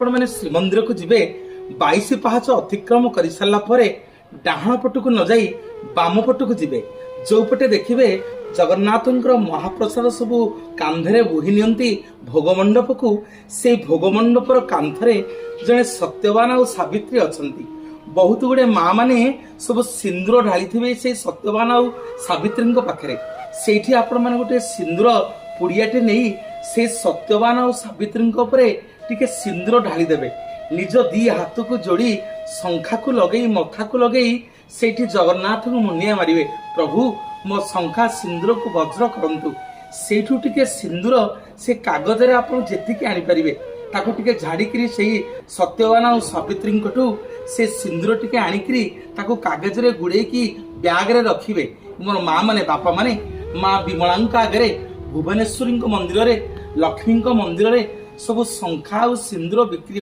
ଆପଣମାନେ ଶ୍ରୀମନ୍ଦିରକୁ ଯିବେ, 22 ପାହାଚ ଅତିକ୍ରମ କରିସାରିଲା ପରେ ଡାହାଣ ପଟକୁ ନ ଯାଇ ବାମ ପଟକୁ ଯିବେ। ଯୋଉପଟେ ଦେଖିବେ ଜଗନ୍ନାଥଙ୍କର ମହାପ୍ରସାଦ ସବୁ କାନ୍ଧରେ ବୋହି ନିଅନ୍ତି ଭୋଗ ମଣ୍ଡପକୁ, ସେଇ ଭୋଗ ମଣ୍ଡପର କାନ୍ଥରେ ଜଣେ ସତ୍ୟବାନ ଆଉ ସାବିତ୍ରୀ ଅଛନ୍ତି। ବହୁତ ଗୁଡେ ମା ମାନେ ସବୁ ସିନ୍ଦୁର ଢାଳିଥିବେ ସେଇ ସତ୍ୟବାନ ଆଉ ସାବିତ୍ରୀଙ୍କ ପାଖରେ। ସେଇଠି ଆପଣମାନେ ଗୋଟେ ସିନ୍ଦୁର ପୁଡିଆଟେ ନେଇ ସେ ସତ୍ୟବାନ ଆଉ ସାବିତ୍ରୀଙ୍କ ଉପରେ ଟିକେ ସିନ୍ଦୁର ଢାଳିଦେବେ। ନିଜ ଦି ହାତକୁ ଯୋଡି, ଶଙ୍ଖାକୁ ଲଗେଇ, ମଥାକୁ ଲଗେଇ ସେଇଠି ଜଗନ୍ନାଥଙ୍କୁ ମୁଣ୍ଡିଆ ମାରିବେ, "ପ୍ରଭୁ, ମୋ ଶଙ୍ଖା ସିନ୍ଦୁରକୁ ବଜ୍ର କରନ୍ତୁ।" ସେଇଠୁ ଟିକେ ସିନ୍ଦୁର ସେ କାଗଜରେ ଆପଣ ଯେତିକି ଆଣିପାରିବେ, ତାକୁ ଟିକେ ଝାଡିକିରି ସେଇ ସତ୍ୟବାନ ଆଉ ସାବିତ୍ରୀଙ୍କଠୁ ସେ ସିନ୍ଦୁର ଟିକେ ଆଣିକିରି ତାକୁ କାଗଜରେ ଗୁଡେଇକି ବ୍ୟାଗରେ ରଖିବେ। ମୋର ମା ମାନେ, ବାପା ମାନେ, ମା ବିମଳାଙ୍କ ଆଗରେ, ଭୁବନେଶ୍ୱରୀଙ୍କ ମନ୍ଦିରରେ, ଲକ୍ଷ୍ମୀଙ୍କ ମନ୍ଦିରରେ ସବୁ ଶଙ୍ଖା ଆଉ ସିନ୍ଦୁର ବିକ୍ରି